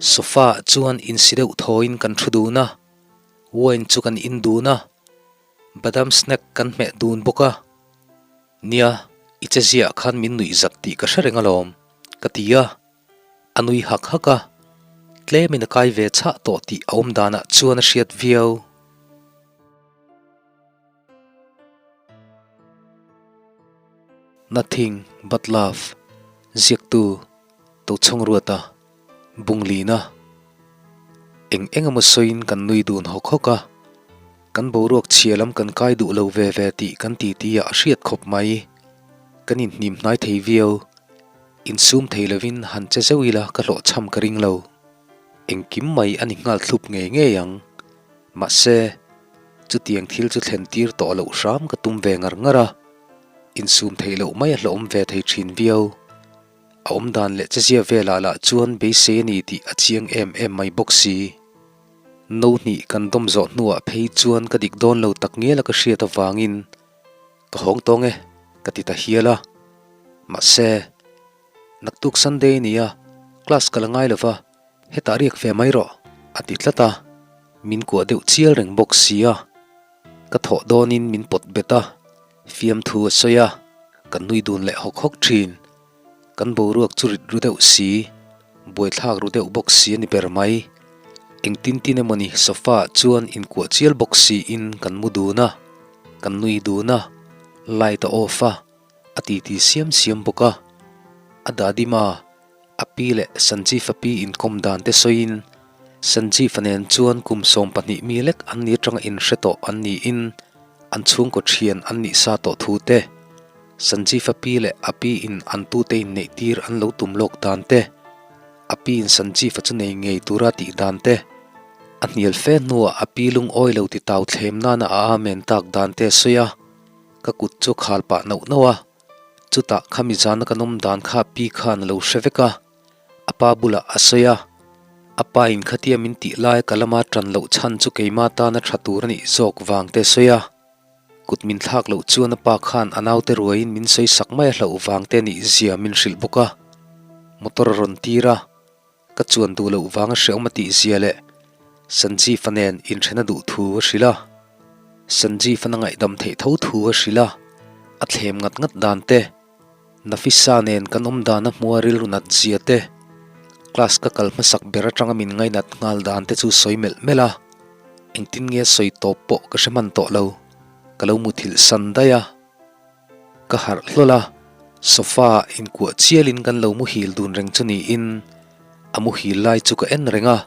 Sofa ah chuan insi deuh thawiin kan thu dun a, wine chu kan in dun a, badam snack kan hmeh dun bawk a. Nia, i che ziah khan min nuih zat tih ka hre reng alawm, ka ti a. A nui hak hak a, tlemin a kai ve chhah tawh tih a awm danah chuan a hriat viau. Nothing but love, ziaktu Tochhawngruata, Bunglina. Eng eng emaw sawiin kan nui dun hawk hawk a, kan boruak chhia lam kan kai duh lo ve ve tih kan titi ah a hriat khawp mai. Kan inhnim hnai thei viau, insum thei lovin han che zeuh ila ka hlawhchham ka ring lo. Engkim mai a ni nghal thlup ngei ngei ang. Mahse, chutiang thil chu thlen tir tawh loh hram ka tum ve ngar ngar a, insum theih loh mai a hlawhawm ve thei thin viau. A awmdan leh chezia velah lah chuan beisei a ni tih a chiang em em mai bawk si. No hnih kan dawm zawh hnuah phei chuan ka dik dawn lo tak ngial a ka hriat avangin ka hawng tawng e ka ti ta hial a. Mahse, naktuk Sunday a ni a, class ka la ngai lo va, Hetah riak ve mai rawh, a ti tlat a, min kuah deuh chial reng bawk si a. Ka thawh dawnin min pawt bet a, fiamthu a sawi a, kan nui dun leh hawk hawk thin. Kan boruak chu rit ru deuh si, buaithlak ru deuh bawk si a ni ber mai. Engtin tin emawni sofa ah chuan inkuah chial bawk siin kan mu dun a, kan nui dun a, light a off a, a titi siam siam bawk a. A dadima. A pi leh Sanjeev-a pi inkawm dan te sawiin, Sanjeev-a nen chuan kum 12 mi lek an ni atanga inhre tawh an niin an chhungkaw thian an nih sa tawh thu te, Sanjeev-a pi leh a pi in an tute inneih tir an lo tum lawk dan te, a pi in Sanjeev-a chu nei ngei tura tih dan te, a hnial fe hnuah a pi lungawi lo ti tau thlem nana a amen tak dan te a sawi a, ka kut chu khal pah nauh nauh a. Chutah khami zana kan awm dan kha pi khan a lo hre vek a, a pa bulah a sawi a, a pa in khatia min tih lai ka lama tan loh chhan chu keima tana tha tur a nih zawk vang te a sawi a, kut min thlak loh chuan a pa khan a naute ruaiin min sawi sak mai a hlauh vang te nih zia min hrilh bawk a, motor a rawn tir a, ka chuan duh loh vang a hreawm a tih zia leh Sanjeev-a nen inthena duh thu a hrilh a, Sanjeev-an a ngaihdam theih tho thu a hrilh a, a thlem ngat ngat dan te, Nafisa nen kan awm dan a hmua rilru nat zia te, class ka kal hmasak ber atanga min ngainat nghal dan te chu sawi melh melh a, engtin nge sawi tawp pawh ka hre hman tawh lo, ka lo muthilh san daih a. Ka harh hlawl a, sofa ah inkuah chialin kan lo muhil dun reng chu niin a muhil lai chu ka en reng a.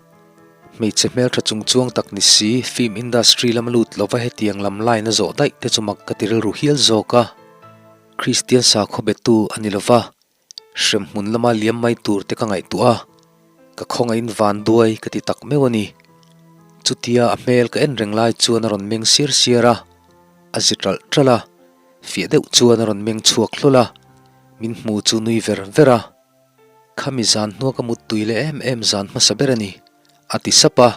Hmeichhe hmeltha chung chuang tak ni si film industry lama lut lova hetiang lam line a zawh daih te chu mak ka ti rilru hial zawk a. Kristian sakhaw betu a ni lova, hremhmun lama liam mai tur te ka ngaihtuah a, ka khawngaihin van duai ka ti tak meuh a ni. Chutia a hmel ka en reng lai chuan a rawn meng siar siar a. A zi ṭalh ṭalh a, fiah deuh chuan a rawn meng chhuak hlawl a, min hmu chu nui ver ver a. Khami zan hnua ka muttui leh em em zan hmasa ber a ni, a ti sap a.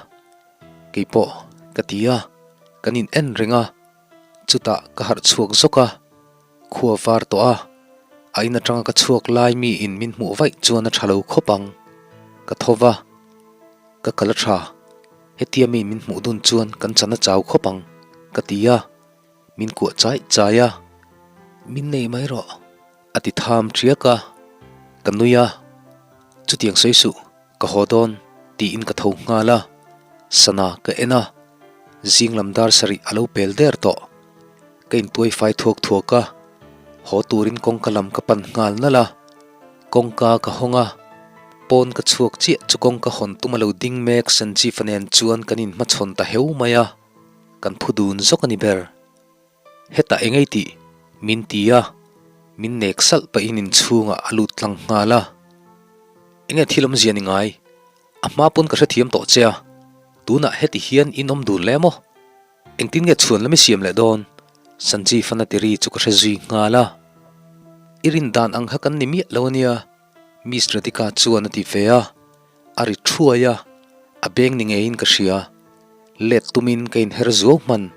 Keipawh ka ti a, kan in en reng a, chutah ka harh chhuak zawk a, khua var tawh a, a in aṭanga ka chhuak lai mi in min hmuh vaih chuan a ṭha lo khawp ang, ka tho va, ka kal a ṭha. Hetia mi min hmuh dun chuan kan chan a chau khawp ang, ka ti a, min kuah chai chai a. Min nei mai rawh, a ti tham ṭiak a, ka nui a, chutiang sawi suh, ka haw dawn, tiin ka tho nghal a, sana ka en a, zing lam dar sarih a lo pel der tawh, ka intuai fai thuak thuak a, haw turin kawngka lam ka pan nghal nalh a. Kawngka ka hawng a, pawn ka chhuak chiah chu kawngka hawn tum a lo ding mek Sanjeev-a nen chuan kan inhmachhawn ta heu mai a, kan phu dun zawk a ni ber. Hetah eng ei tih? min ti a, min nek salh pahin inchhungah a lut tlang nghal a. Enge thil awmzia ni ngai? A hma pawn ka hrethiam tawh che a, tunah heti hian in awm dun leh maw? Engtin nge chhuan lam i siam leh dawn? Sanjeev-a na tiri chu ka hre zui nghal a. I rin dan ang kha kan ni miah lo ania, Miss Radhika chuan a ti ve a. A ri thuai a, a beng ni ngeiin ka hria. Let tumin ka inher zuau hman.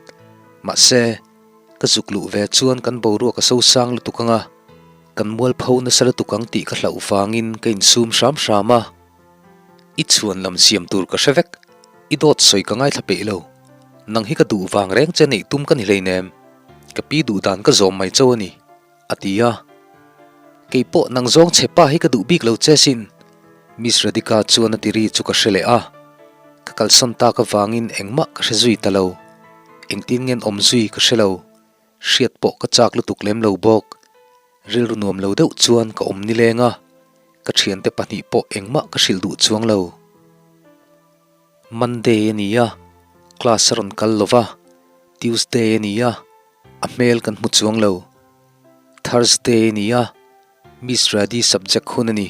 Mahse, ka zuk luh ve chuan kan boruak a sosang lutuk ang a, kan mualpho nasa lutuk ang tih ka hlauh vangin ka insum hram hram a. I chhuan lam siam tur ka hre vek. I dawt sawi ka ngaithla peih lo. Nang hi ka duh vang reng che neih tum ka ni hleinem. Ka pi duh dan ka zawm mai cho a ni, a ti a. Kei pawh nang zawng che pa hi ka duh bik lo che sin. Miss Radhika chuan a ti ri chu ka hre leh a. Ka kalsawn tak avangin engmah ka hre zui ta lo. Engtin ngen awm zui ka hre lo. Hriat pawh ka chak lutuk lem lo bawk. Rilru nuam lo deuh chuan ka awm nileng a, ka thiante pahnih pawh engmah ka hrilh duh chuang lo. Monday a ni a, class a rawn kal lo va, Tuesday a ni a, a hmel kan hmu chuang lo. Thursday a ni a, Miss Radi subject hun a ni.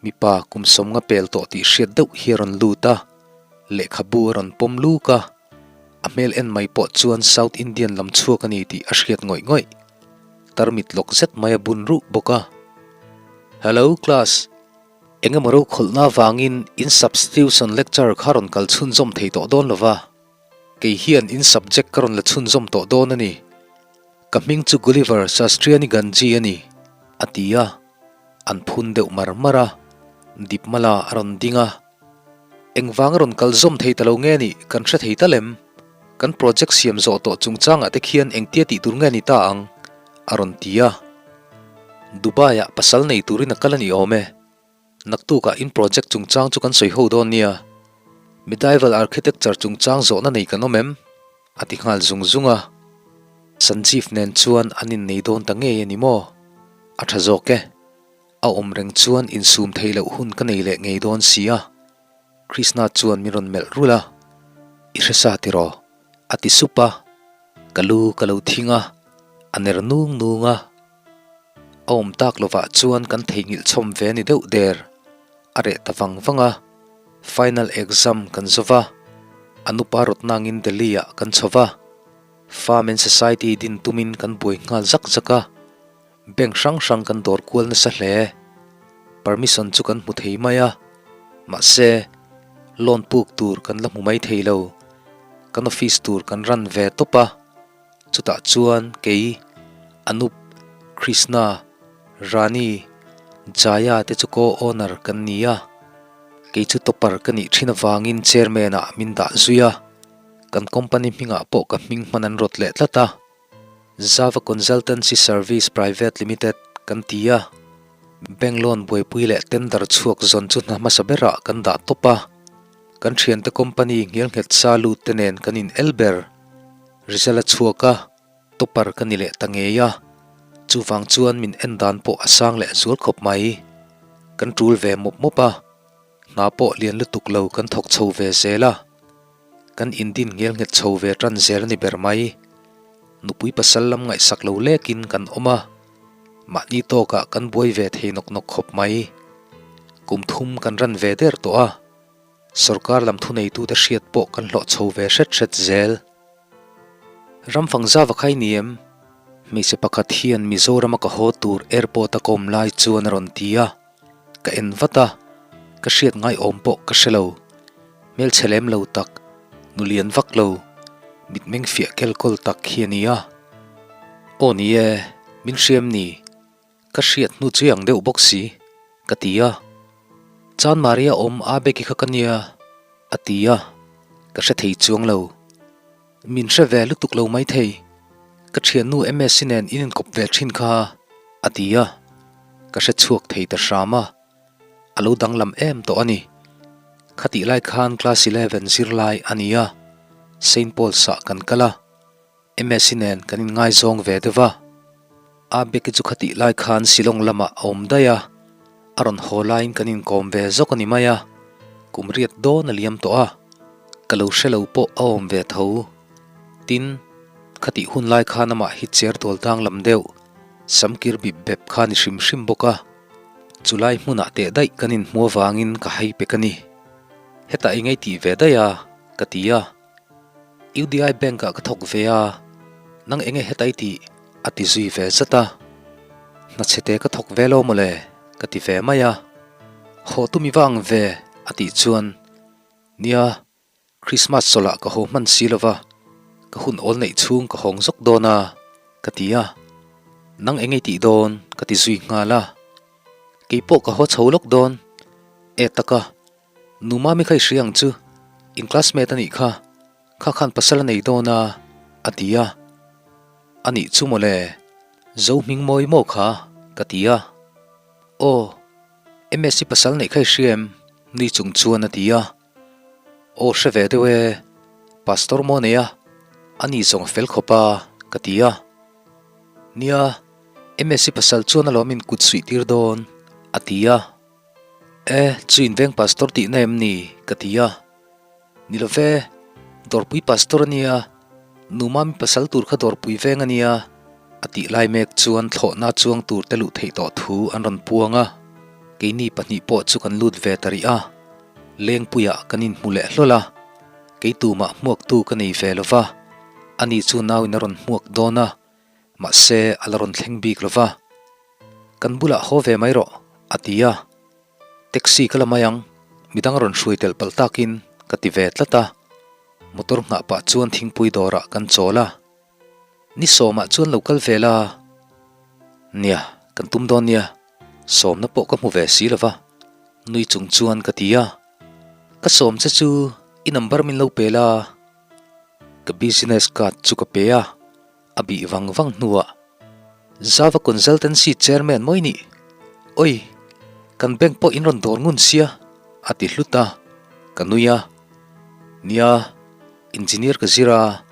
Mipa kum sawmnga pel tawh tih hriat deuh hi a rawn lut a, lehkhabu a rawn pawm luk a, a hmel en mai pawh chuan South Indian lam chhuak a ni tih a hriat ngawih ngawih. Tarmit lawk zet mai a bun ruh bawk a. Hello class, eng emaw rokhawlhna avangin in substitution lecture kha rawn kal chhunzawm thei tawh dawn lo va, kei hian in subject ka rawn la chhunzawm tawh dawn a ni. Ka hming chu Gulliver Sastriani Ganji a ni, a ti a. An phun deuh mar mar a, Dipmala a rawn ding a. Engvang a rawn kal zawm thei ta lo nge nih kan hre thei tal em? Kan project siam zawh tawh chungchangah te khian engtia tih tur nge ni ta ang? a rawn ti a. Dubai-ah pasal nei turin a kal a ni awm e. Naktukah in project chungchang chu kan sawi ho dawn nia. Medieval architecture chungchang zawhna nei kan awm em? A ti nghal zung zung a. Sanjeev nen chuan an innei dawn ta ngei a ni maw? A tha zawk e. A awm reng chuan insum theih loh hun ka nei leh ngei dawn si a. Krishna chuan min rawn melh rulh a, I hre sa tiraw? A ti sup a. Ka lu ka lo thing a, a ner nung nung a. A awm tak lovah chuan kan theihnghilh chhawm ve a ni deuh der. A reh ta vang vang a, final exam kan zo va, a nupa rawt nangin Delhi-ah kan chho va, Farm and Society din tumin kan buai nghal zak zak a, bank hrang hrang kan dawr kual nasa hle. Permission chu kan hmu thei mai a, mahse, loan puk tur kan la hmu mai thei lo. Kan office tur kan run ve tawp a. Chutah chuan kei, Anup, Krishna, Rani, Jaya te chu co-owner kan ni a. Kei chu topper ka nih thin avangin chairman ah min dah zui a. Kan company hmingah pawh ka hming hman an rawt leh tlat a. Zava Consultancy Service Private Limited kan ti a. Bank loan buaipui leh tender chhuak zawn chu hna hmasa berah kan dah tawp a. Kan thiante company nghelnghet sa lut te nen kan in el ber. Result a chhuak a, topper ka ni leh ta ngei a, chuvang chuan min en dan pawh a sang leh zual khawp mai. Kan tul ve mawp mawp a, hna pawh lian lutuk lo kan thawk chho ve zel a, kan indin nghel nghet chho ve tan zel a ni ber mai. Nupui pasal lam ngaihsak lo lekin kan awm a, mahni tawkah kan buai ve thei nawk nawk khawp mai. Kum thum kan ran ve der tawh a. Sorkar lam thuneitute hriat pawh kan hlawh chho ve hret hret zel. Ramfang zava khai ni em? Hmeichhe pakhat hian Mizorama ka haw tur airport a ka awm lai chuan a rawn ti a, ka en vat a, ka hriat ngaiawm pawh ka hre lo. Hmelchhe lem lo tak, nu lian vak lo, mitmeng fiah kelkawl tak hi a ni a. Aw ni e, min hriam ni. Ka hriat hnu chu ang deuh bawk si, ka ti a. Chan Maria awm a beki kha ka nia, a ti a, ka hre thei chuang lo. Min hre ve lutuk lo maithei, ka thiannu Msi nen in inkawp ve thin kha, a ti a, ka hre chhuak thei ta hram a, a lo danglam em tawh a ni. Khatih lai khan class eleven zirlai a ni a, Saint Paul's ah kan kal a. Msi nen kan inngaizawng ve deuh a, A Becky chu khatih lai khan Shillong lamah a awm daih a, a rawn haw laiin kan inkawm ve zawk a ni mai a, kum riat dawn a liam tawh a, ka lo hre lo pawh a awm ve tho. Tin, khatih hun lai khan amah hi chair dawl danglam deuh, samkir bip bep kha ni hrim hrim bawk a, chulai hmunah teh daih kan inhmu avangin ka hai pek a ni. Hetah i ngaitih ve daih a, ka ti a. UDI Bank ah ka thawk ve a, nang enge heta i tih? a ti zui ve zat a. Hna chhete ka thawk ve lo mawle ka ti ve mai a. Haw tum i va ang ve a tih chuan, Nia, Christmas chawlh ah ka haw hman si lova, ka hun awl neih chhung ka hawng zawk dawn a ka ti a. Nang enge i tih dawn? ka ti zui nghal a. Keipawh ka haw chho lawk dawn e taka. Nu Mami kha i hria ang chu, in classmate a nih kha, kha khan pasal a nei dawn a, a ti a. A nih chu mawle, Zo hming mawi maw kha? ka ti a. Aw, MSc pasal neih kha i hria em? nui chung chuan a ti a. Aw hre ve deuh e, Pastor maw nei a, a ni zawng a fel khawp a, ka ti a. Nia, MSc pasal chuan alawm in kut suih tir dawn, a ti a. E, chu inveng pastor tihna em ni? ka ti a. Ni lo ve, Dawrpui pastor a nia, nu Mami pasal tur kha Dawrpui veng a nia, a tih lai mek chuan thlawhna chuang tur te luh theih tawh thu an rawn puang a. Keini pahnih pawh chu kan lut ve ta rih a, Lengpuiah kan inhmu leh hlawl a, kei tumah hmuaktu ka nei ve lo va, ani chu nauin a rawn hmuak dawn a, mahse a la rawn thleng bik lo va. Kan bulah haw ve mai rawh, a ti a. Taxi ka la mai ang, midang rawn hruai telh palh takin ka ti ve tlat a. Motor nghah pah chuan thingpui dawrah kan chawl a. Ni sawmah chuan lo kal ve la. Nia, kan tum dawn nia, sawmna pawh ka hmu ve si lo va, nui chung chuan ka ti a. Ka sawm che chu i number min lo pe la. Ka business card chu ka pe a. A bih vang vang hnuah Zava Consultancy Chairman mawi nih, Oi, kan bank pawh in rawn dawr ngun sia, a ti hlut a, ka nui a. Nia, engineer ka zir a,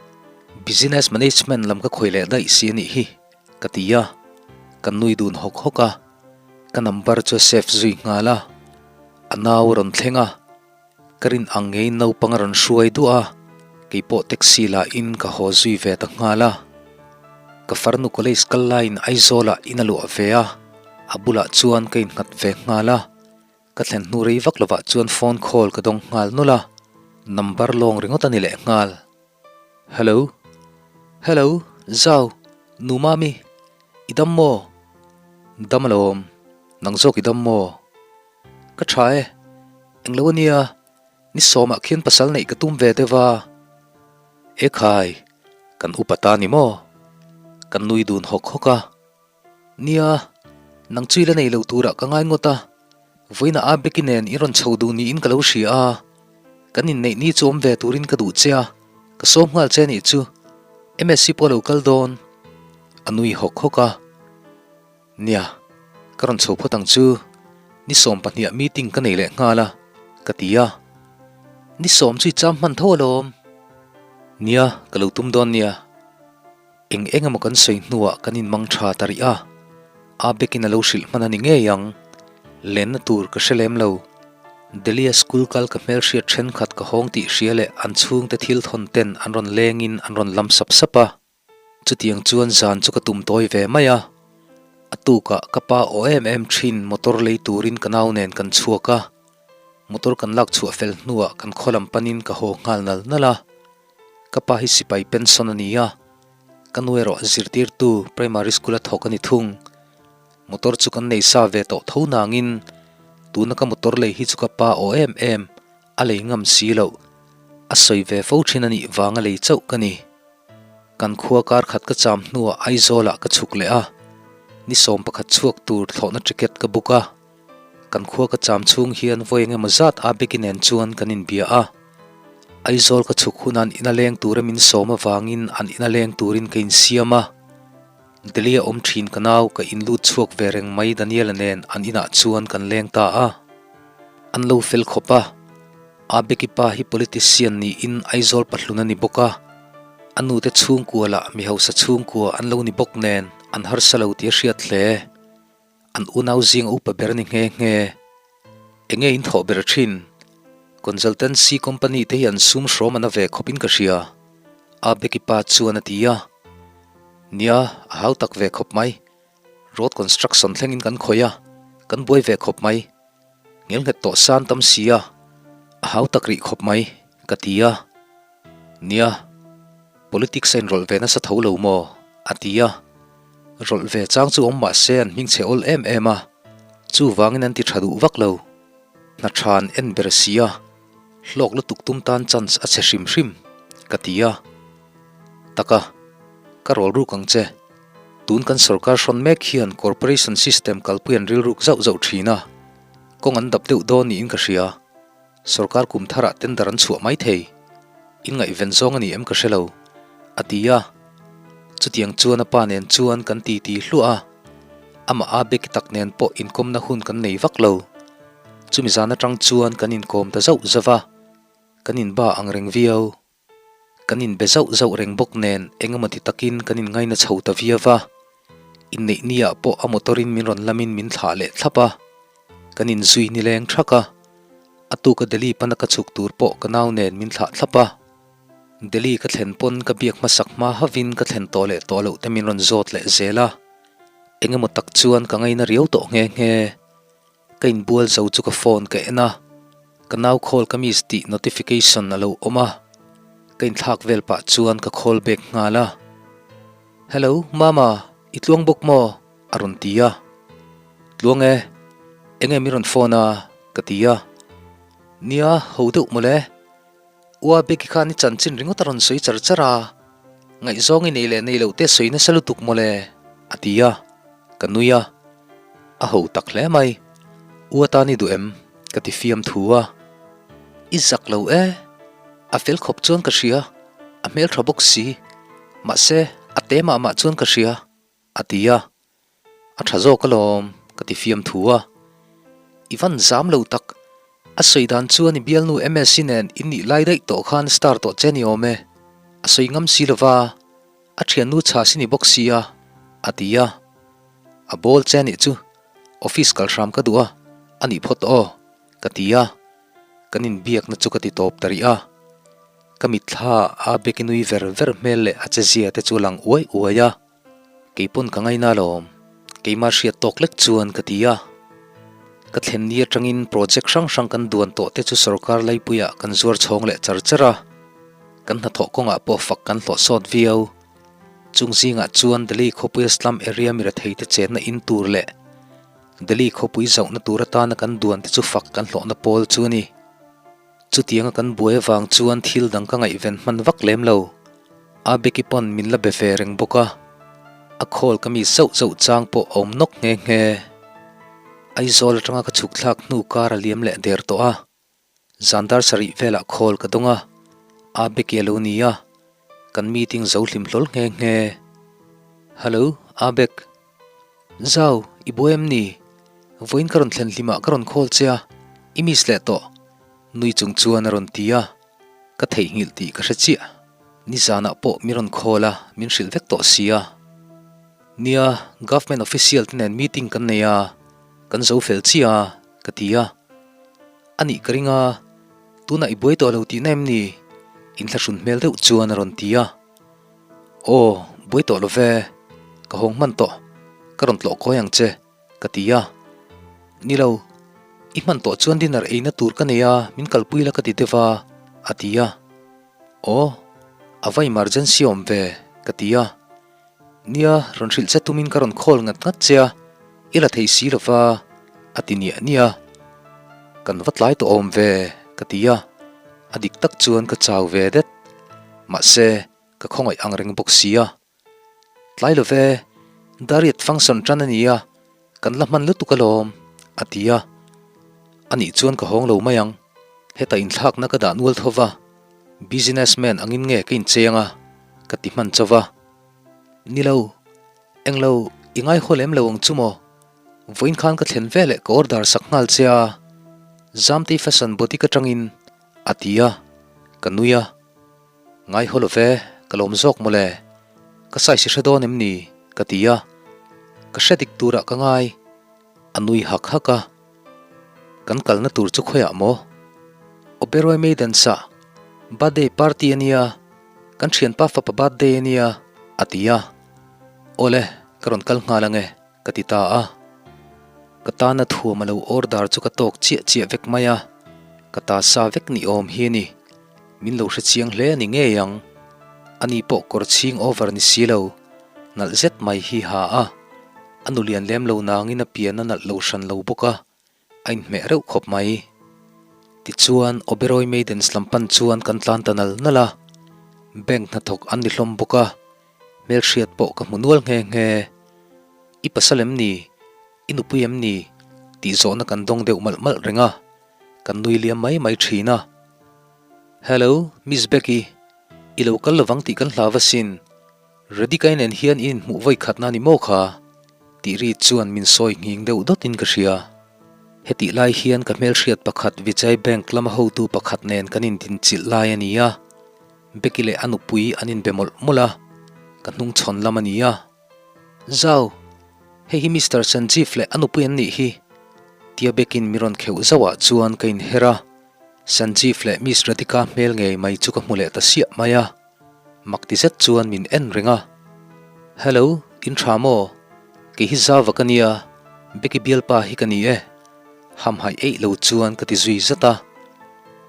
business management lam ka khawih leh daih si a nih hi, ka ti a, ka nui dun hawk hawk a, ka number chu a save zui nghal a, a nau a rawn thleng a. Ka rin ang ngeiin naupang a rawn hruai duah a, kei pawh taxi lah in ka haw zui ve ta nghal a. Ka farnu college kal laiin Aizawlah in a luah ve a, a bulah chuan ka innghat ve nghal a. Ka thlen hnu rei vak lovah chuan phone call ka dawng nghal nawlh a, number lawng ringawt a ni leh nghal. Hello. Hello, Zau, nu Mami, i dam maw? Dam alawm, nang zawk i dam maw? Ka tha e, englo ania, ni sawmah khian pasal neih ka tum ve deuh a. E khai, kan upa ta ni maw? Kan nui dun hawk hawk a. Nia, nang chu i la nei lo turah ka ngai ngawt a, vawiinah a Becky nen i rawn chho duh niin ka lo hria a, kan inneih ni chu awm ve turin ka duh che a, ka sawm nghal che nih chu, MSc pawh a lo kal dawn. A nui hawk hawk a. Nia, ka rawn chho phawt ang chu, ni 12 ah meeting ka nei leh nghal a, ka ti a. Ni sawm chu i cham hman tho alawm. Nia, ka lo tum dawn nia. Eng eng emaw kan sawi hnuah kan inmang tha ta rih a, a bekin a lo hrilh hman a ni ngei ang. Lenna tur ka hre lem lo. Delhi-a school kal ka hmelhriat thenkhat ka hawng tih hria leh an chhungte thil thawn ten an rawn lengin an rawn lam sap sap a. Chutiang chuan zan chu ka tum tawi ve mai a, a tukah ka pa aw em em thin motor lei turin ka nau nen kan chhuak a, motor kan lak chhuah fel hnuah kan khaw lam panin ka haw nghal nal nal a, ka pa hi sipai pension a ni a, ka nu erawh zirtirtu primary school a thawk a ni thung. Motor chu kan nei sa ve tawh tho nangin tuna ka motor lei hi chu ka pa aw em em a lei ngam si loh, a sawi ve fo thin a nih vanga lei chauh ka ni. Kan khua kar khat ka cham hnuah Aizawlah ka chhuk leh a, ni 11 chhuak tur thlawhna ticket ka book a. Kan khua ka cham chhung hian vawi eng emaw zat Abeki nen chuan kan inbia a. Aizawl ka chhuk hunan ina leng tura min sawm avangin an ina leng turin ka insiam a. Delhi a awm thin ka nau ka inlut chhuak ve reng mai Daniela nen an inah chuan kan leng ta a. An lo fel khawp a. Abeki pa hi politician niin Aizawl pahlun a ni bawk a. A nute chhungkua lah mi hausa chhungkua an lo ni bawk nen an harsa lo tih a hriat hle. An unau zing a upa ber a ni nghe nghe. Enge in thawh ber thin? Consultancy company te hi an sum hrawm a na ve khawp in ka hria. Abeki pa chuan a ti a. Nia, a hau tak ve khawp mai. Road construction thlengin kan khawih a, kan buai ve khawp mai. Ngelnghet tawh san tam si a, a hau tak rih khawp mai, ka ti a. Nia, politics a inrawlh ve nasa tho lo maw? a ti a. Rawlh ve chang chu awm mah se an hming chhe awl em em a, chuvangin an ti tha duh vak lo. Hna tha an en ber si a, hlawk lutuk tum tan chance a chhe hrim hrim, ka ti a. Taka, ka rawl ruk ang che. Tun kan sorkar hrawn mek hian corporation system kalpui an rilruk zauh zauh thin a, kawng an dap deuh dawn niin ka hria. Sorkar kum tharah tender an chhuah mai thei. In ngaihven zawng a ni em ka hre lo, a ti a. Chutiang chuan a pa nen chuan kan titi hluah a, amah a beki tak nen pawh inkawmna hun kan nei vak lo. Chumi zan atang chuan kan inkawm ta zauh zauh a, kan inba ang reng viau. Kan inbe zauh zauh reng bawk nen eng emaw ti takin kan inngaina chho ta viau va. Inneih niah pawh a motor in min rawn lamin min thlah leh thlap a. Kan inzui nileng thak a. A tuka Delhi pana ka chhuk tur pawh ka nau nen min thlah thlap a. Delhi ka thlen pawn ka biak hmasak hma havin ka thlen tawh leh tawh loh te min rawn zawt leh zel a. Eng emaw tak chuan ka ngaina riau tawh nghe nghe. Ka inbual zo chu ka phone ka en a, ka nau call ka miss tih notification a lo awm a, ka inthlak vel pah chuan ka call back nghal a. Hello, Mama, i tluang bawk maw? a rawn ti a. Tluang e, enge min rawn phone a? ka ti a. Nia, ho deuh mawle. Ua Becky khan i chanchin ringawt a rawn sawi char char a, ngaihzawng i nei leh nei loh te sawi nasa lutuk mawle, a ti a, ka nui a, a ho tak hle mai. Ua tan i duh em? ka ti fiam thu a, I zak lo e, a fel khawp chuan ka hria, a hmeltha bawk si, mahse a te mah mah chuan ka hria, a ti a. A tha zawk alawm, ka ti fiam thu a. I van zam lo tak. A sawi dan chuan i bialnu MSc nen in nih lai daih tawh khan star tawh che ni awm e. A sawi ngam si lova, a thiannu chha si ni bawk sia, a ti a. A bawl che nih chu, office kal hram ka duh a, a nih phawt aw, ka ti a. Kan inbiakna chu ka ti tawp ta rih a. Ka mitthla a beki nui ver ver hmel leh a che zia te chu a lang uai uai a. Keipawn ka ngaina alawm, keimah hriat tawk lek chuan ka ti a. Ka thlen ni atangin project hrang hrang kan duan tawh te chu sorkar laipuiah kan zuar chhawng leh char char a, kan hnathawh kawngah pawh fak kan hlawh sawt viau. Chung zingah chuan Delhi khawpuia slum area mi rethei te chenna in tur leh Delhi khawpui zauhna tur atana kan duan te chu fak kan hlawhna pawl chu a ni. Chutianga kan buai avang chuan thil dang ka ngaihven hman vak lem lo. Abeki pawn min la be ve reng bawk a, a call ka mi zauh zauh chang pawh a awm nawk nghe nghe. Aizawl atanga ka chhuk thlak hnu kar a liam leh der tawh a, zan dar sarih velah call ka dawng a, Abeki a lo ni a, kan meeting zo hlim hlawl nghe nghe. Hello, Abek. Zau, i buai em ni? Vawiin ka rawn thlen hlimah ka rawn call che a, i miss leh tawh. Nui chung chuan a rawn ti a, ka theihnghilh tih ka hre chiah. Nizanah pawh min rawn call a, min hrilh vek tawh si a. Nia, government official te nen meeting kan nei a, kan zo fel chiah a, ka ti a. A nih ka ring a, tunah i buai tawh lo tihna em ni? Inthlahrun hmel deuh chuan a rawn ti a. Aw, buai tawh lo ve, ka hawng hman tawh, ka rawn tlawh kawi ang che, ka ti a. Ni lo, i hman tawh chuan dinner eina tur ka nei a, min kalpui la ka ti deuh a, a ti a. Aw, a va emergency awm ve, ka ti a. Nia, rawn hrilh che tumin ka rawn call ngat ngat che a, i la thei si lo va, a ti niah niah a. Kan va tlai tawh awm ve, ka ti a. A dik tak chuan ka chau ve det. Mahse, ka khawngaih ang reng bawk si a. Tlai lo ve, Dariat function tan a ni a, kan la hman lutuk alawm, a ti a. Anih chuan ka hawng lo mai ang. Heta inthlakna ka dah nual tho va, businessman angin nge ka incheng a, ka ti hman chauh va. Ni lo, englo i ngaihaw lem lo ang chu maw? Vawiin khan ka thlen veleh ka order sak nghal che a, Zamtei fashion boutique atangin, a ti a, ka nui a. Ngaihaw lo ve, ka lawm zawk mawle. Ka size i hre dawn em ni? ka ti a, ka hre dik turah ka ngai. A nui hak hak a, Kan kalna tur chu khawiah maw? Oberoi Maidens ah birthday party a nia, kan thianpa fapa birthday a nia, a ti a. Awle, ka rawn kal nghal ang e, ka ti ta a. Ka tana thuam a lo order chu ka tawk chiah chiah vek mai a, ka ta sa vek ni awm hi a ni. Min lo hre chiang hle a ni ngei ang. Ani pawh kawr chhing over ni si lo, nalh zet mai hi ha a. A nu lian lem lo nangin a pian a nalh lo hran lo bawk a, a inhmeh reuh khawp mai. Tichuan, Oberoi Maidens lam pan chuan kan tlan ta nal nal a, bank hnathawk an ni hlawm bawk a, hmelhriat pawh ka hmu nual nghe nghe. I pasal em ni? I nupui em ni? tih zawhna kan dawng deuh malh malh reng a. Kan nui liam mai mai thin a. Hello, Miss Becky. I lo kal lovang tih kan hlau asin. Redikai nen hian i inhmuh vawi khatna ni maw kha? Tih ri chuan min sawi nghing deuh dawtin ka hria. Hetih lai hian ka hmelhriat pakhat Vijay Bank lama hotu pakhat nen kan indinchilh lai a ni a. Becky leh a nupui an inbe mawlh mawlh a, ka hnungchhawn lam a ni a. Zau, hei hi Mister Sanjeev leh a nupui an nih hi, tia Becky'n mi rawn kheuh zauhah chuan ka inher a, Sanjeev leh Miss Radhika hmel ngei mai chu ka hmu leh ta siah mai a, mak ti zet chuan min en reng a. Hello, in tha maw? Kei hi Zauva ka nia, Becky bialpa hi ka ni e. Hamhaih eih lo chuan ka ti zui zat a,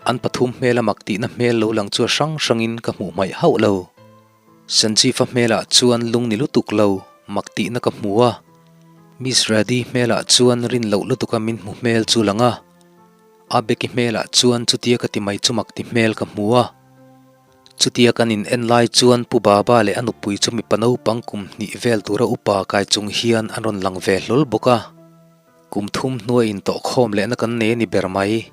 an pathum hmela mak tihna hmel lo lang chu a hrang hrangin ka hmuh hmaih hauh lo. Sanjeev-a hmelah chuan lung ni lutuk lo mak tihna ka hmu a, Miss Radi hmelah chuan rin loh lutuka min hmu hmel chu lang a, Abeki hmelah chuan chutia ka ti mai chu mak ti hmel ka hmu a. Chutia kan in en lai chuan Pu Baba leh a nupui chu mipa naupang kum hnih vel tura upa kai chung hian an rawn lang ve hlawl bawk a. Kum thum hnuai intawhkhawm lehna kan nei a ni ber mai.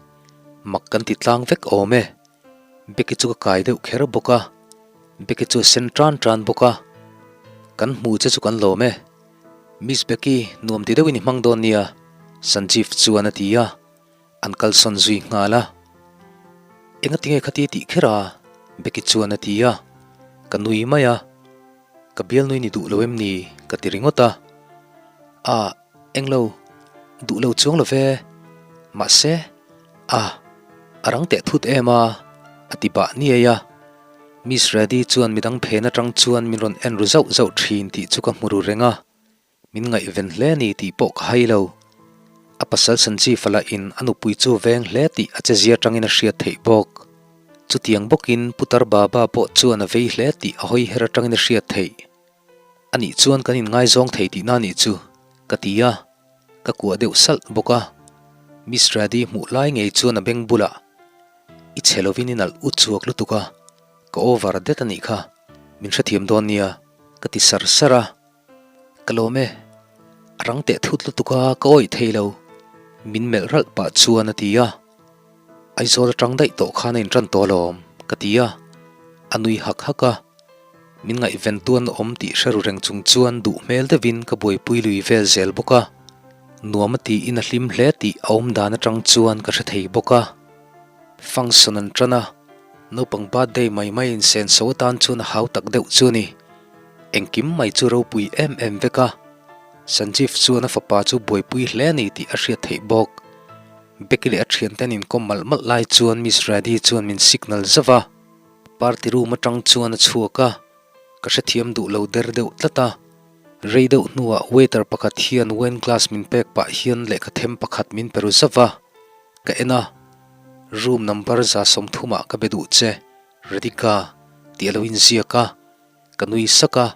Mak kan ti tlang vek awm e. Becky chu ka kai deuh kher bawk a, Becky chu a sen tan tan bawk a, Kan hmu che chu kan lawm e. Miss Becky, nuam ti deuhin i hmang dawn nia, Sanjeev chuan a ti a, an kalsawn zui nghal a. Enga tinge khati tih kher a? Becky chuan a ti a, ka nui mai a, Ka bialnui ni duh lo em ni? ka ti ringawt a. Ah, englo, duh lo chuang lo ve. Mahse, ah, a rang teh thut em a, a ti bah niai a. Miss Reddy chuan midang phen atang chuan min rawn en ru zauh zauh thin tih chu ka hmu ru reng a. Min ngaihven hle ni tih pawh ka hai lo. A pasal Sanjeev-a lah in a nupui chu veng hle tih a che zia tangin a hriat theih bawk. Chutiang bawkin Putar Baba pawh chuan a vei hle tih a hawi her atangin a hriat theih. Anih chuan kan inngaizawng thei tihna nih chu, ka ti a, ka kuah deuh salh bawk a. Miss Rady hmuh lai ngei chuan a beng bulah, I chhe lovin i nalh ut chhuak lutuk a, ka over det anih kha, min hrethiam dawn nia, ka ti sar sar a. Ka lawm e, a rang teh thut lutuk a, ka awih thei lo, min melh ralh pah chuan a ti a. Aizawl atang daih tawh khan a intan tawh alawm, ka ti a, a nui hak hak a. Min ngaihven tuan awm tih hre ru reng chung chuan duh hmel deuhin ka buaipui lui vel zel bawk a. Nuam a tiin a hlim hle tih a awm dan atang chuan ka hre thei bawk a. Function an tan a, naupang birthday mai mai insenso atan chuan a hau tak deuh chu a ni. Engkim mai chu ropui em em vek a, Sanjeev chuan a fapa chu buaipui hle a ni tih a hriat theih bawk. Becky leh a thiante an inkawm malh malh lai chuan Miss Rady chuan min signal zauh a, party room atang chuan a chhuak a, ka hrethiam duh lo der deuh tlat a. Rei deuh hnuah waiter pakhat hian wine glass min pek pah hian lehkha them pakhat min pe ru zauh a, ka en a, room number 130 ah ka be duh che, Radhika tih a lo inziak a, ka nui sak a,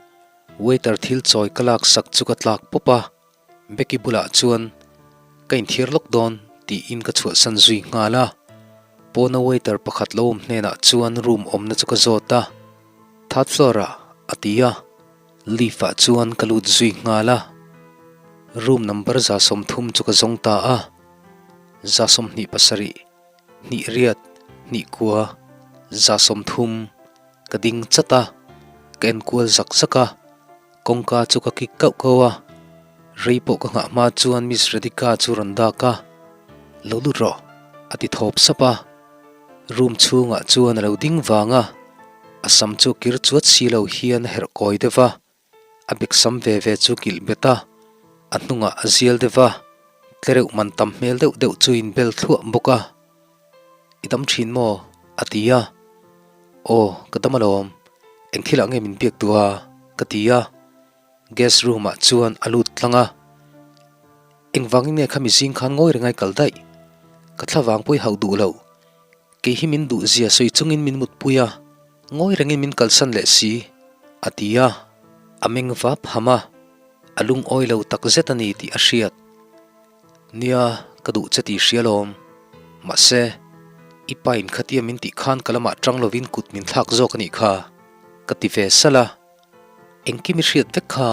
waiter thil chawi ka lak sak chu ka tlak pawp a, Becky bulah chuan ka inthiar lawk dawn tiin ka chhuahsan zui nghal a, pawna waiter pakhat lo awm hnenah chuan room awmna chu ka zawt a, third floor ah a ti a, lift ah chuan ka lut zui nghal a, room number 130 chu ka zawng ta a, 27. Hnih riat, hnih kua, 130, ka ding chat a, ka enkual zak zak a, kawngka chu ka kik kauh kauh a, rei pawh ka nghah hma chuan Miss Radhika chu rawn dak a, Lo lut rawh, a ti thawp sap a, room chhungah chuan a lo ding vang a, a sam chu kir chuat si lo hian a herh kawi deuh va. A bek sam ve ve chu kilh bet a, a hnungah a zial deuh a, tlereuh man tam hmel deuh deuh chu in bel thluah bawk a. I dam thin maw? a ti a. Aw, ka dam alawm. Eng thilah nge min biak duh a? ka ti a. Guest room ah chuan a lut tlang a. Engvangin nge khami zing khan ngawi rengai kal daih? Ka thlavang pawh i hauh duh loh. Kei hi min duh zia sawi chungin min mutpui a, ngawi rengin min kalsan leh si, a ti a, a meng vap ham a, a lungawi lo tak zet a ni tih a hriat. Nia, ka duh che tih hria lawm. Mahse, i pa in khatia min tih khan ka lamah tang lovin kut min thlak zawk a nih kha, ka ti ve salh a. Engkim i hriat vek kha,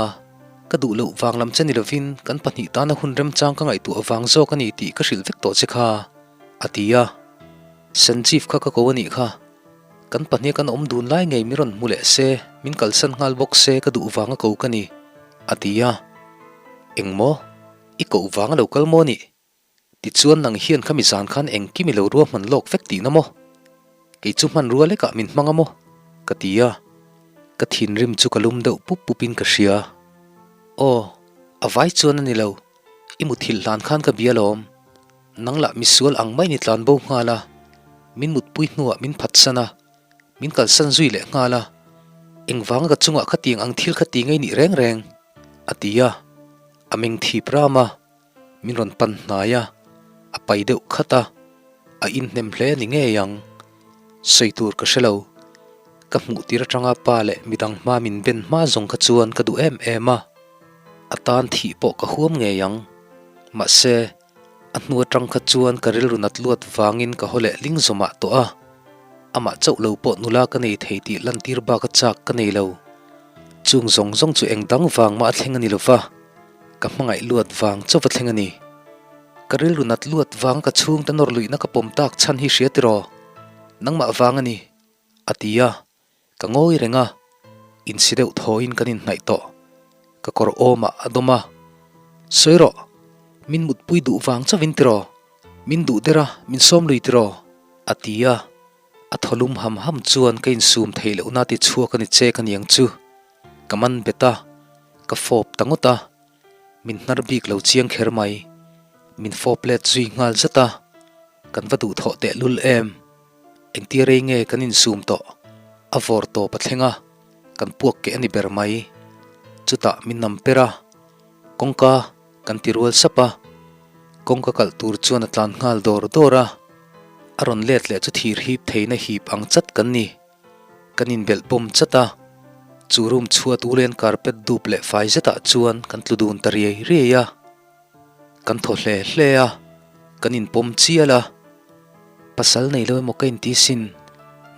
ka duh loh vang lam che ni lovin kan pahnih tana hun remchang ka ngaihtuah vang zawk a ni tih ka hrilh vek tawh che kha. A ti a. Sanjeev kha ka ko a nih kha. Kan pahnih kan awm dun lai ngei min rawn hmu leh se, min kalsan nghal bawk se ka duh vanga ko ka ni, a ti a. Engmaw? I koh vanga lo kal maw nih? Tichuan nang hian khami zan khan engkim i lo ruahman lawk vek tihna maw? Kei chu hmanrua lekah min hmang a maw? Ka ti a. Ka thinrim chu ka lum deuh pup pupin ka hria. Aw, a vai chuan a ni lo. I muthilh hlan khan ka bia lawm. Nang lah misual ang maiin i tlan bo nghal a, min mutpui hnuah min phatsan a, min kalsan zui leh nghal a, engvanga ka chungah khatiang ang thil kha ti ngei nih reng reng? a ti a, a meng thip ram a, min rawn pan hnai a, a pai deuh khat a, a inhnem hle a ni ngei ang. Sawi tur ka hre lo, ka hmuh tir atanga pa leh midang hma min ben hma zawng kha chuan ka duh em em a, a tan thih pawh ka huam ngei ang. Mahse. A hnu atang kha chuan ka rilru nat luat vangin ka haw leh ling zawmah tawh a, amah chauh lo pawh nula ka nei thei tih lantir bak a chak ka nei lo. Chung zawng zawng chu eng dang vang mah a thleng a ni lova, ka hmangaih luat vang chauh a thleng a ni. Ka rilru nat luat vang ka chhungte nawr luihna ka pawm tak chhan hi hria tiraw? Nangmah vang a ni, a ti a. Ka ngawi reng a, insi deuh thawiin kan inhnaih tawh. Ka kawr awmah a dawm a, Sawi rawh, min mutpui duh vang chauhin tiraw? Min duh der a, min sawm lui tiraw? a ti a, a thaw lum ham ham chuan ka insum theih lohna ti chhuak a ni che ka niang chu. Ka man bet a, ka fawp ta ngawt a, min hnar bik lo chiang kher mai. Min fawp let zui nghal zat a, kan va duhthawh tehlul em. Engtia rei nge kan insum tawh? A vawr tawp a thleng a, kan puak keh a ni ber mai. Chutah min nam per a, kawngka kan ti rual sap a. Kawngka kalh tur chuan a tlan nghal dawr dawr a, a rawn let leh chu thir hip theihna hip ang chat kan ni. Kan inbelh bawm chat a, chu room chhuat ulen carpet dup leh fai zetah chuan kan tlu dun ta riai riai a. Kan thaw hle hle a, kan inpawm chial a, pasal nei lo emaw ka inti sin,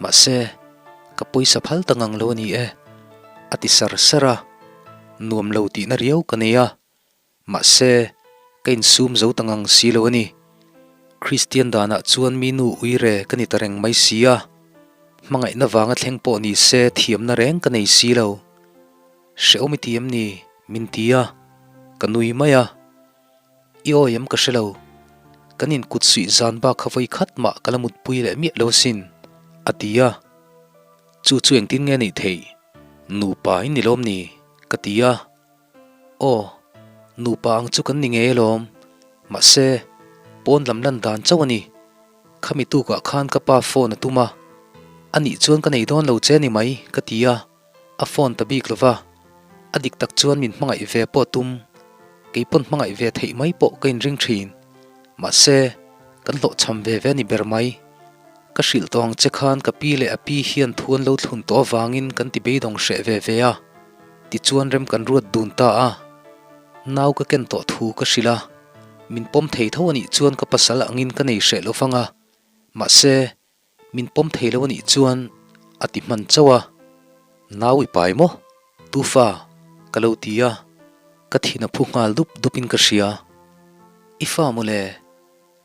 mahse ka pawisa phal ta ngang lo a ni e, a ti sar sar a, nuam lo tihna riau ka nei a, mahse ka insum zo ta ngang si lo a ni. Kristian danah chuan mi nu uire ka ni ta reng mai si a, hmangaihna vanga thleng pawh ni se thiamna reng ka nei si lo. Hrehawm i ti em ni? Min ti a, ka nui mai a. I awi em ka hre lo. Kan inkut suih zan bak kha vawi khat mah ka la mutpui leh miah lo asin, a ti a. Chu chu engtin nge nih theih? Nupa in ni lawm ni? Ka ti a. Aw, nupa ang chu kan ni ngei alawm. Mahse, pawn lam lan dan chauh a ni. Khami tukah khan ka pa phone a tum a. Anih chuan ka nei dawn lo che ni mai, ka ti a. A phone ta bik lova, a dik tak chuan min hmangaih ve pawh tum, kei pawn hmangaih ve theih mai pawh ka inring thin. Mahse, kan hlawhchham ve ve a ni ber mai. Ka hrilh tawh ang che khan ka pi leh a pi hian thu an lo thlun tawh avangin kan ti beidawng hreh ve ve a, tichuan rem kan ruat dun ta a. Nau ka ken tawh thu ka hrilh a, min pawm thei tho a nih chuan ka pasal angin ka nei hreh lovang a, mahse, Min pawm thei lo a nih chuan a ti hman chauh a, Nau i pai maw? Tufa, ka lo ti a, ka thin a phu nghal dup dupin ka hria. I fa mawle,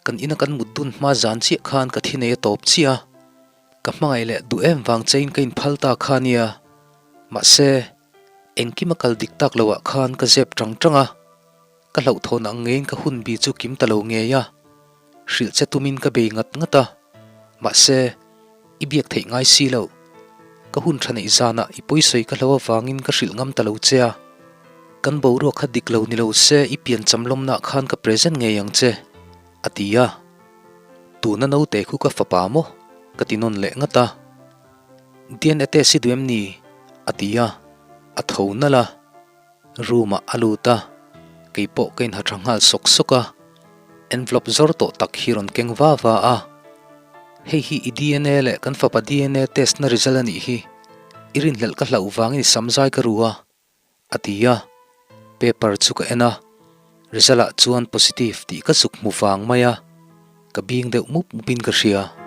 kan ina kan mut dun hma zan chiah khan ka thi nei a tawp chiah a, ka hmangaih leh duh em vang chein ka inphal ta kha nia. Mahse, engkim a kal dik tak loah khan ka zep tang tang a, Ka hlauhthawn ang ngeiin ka hun bi chu kim ta lo ngei a, hrilh che tumin ka bei ngat ngat a, mahse, i biak theih ngai si lo. Ka hun tha neih zanah i pawisawi ka hlo avangin ka hrilh ngam ta lo che a, kan boruak kha dik lo ni lo se i piancham lawmnah khan ka present ngei ang che, a ti a. Tuna naute khu ka fapa maw? ka ti nawn leh ngat a. DNA test i duh em ni? a ti a, a tho nalh a. Room ah a lut a, kei pawh ka inha tha nghal sawk sawk a, envelope zawr tawh tak hi rawn keng va va a, Hei hi i dna leh kan fapa dna test na result a nih hi, i rinhlelh ka hlauh vangin i sam zai ka ru a, a ti a, paper chu ka en a, result ah chuan positive tih ka zuk hmu vang mai a, ka bing deuh mup mup in ka hria.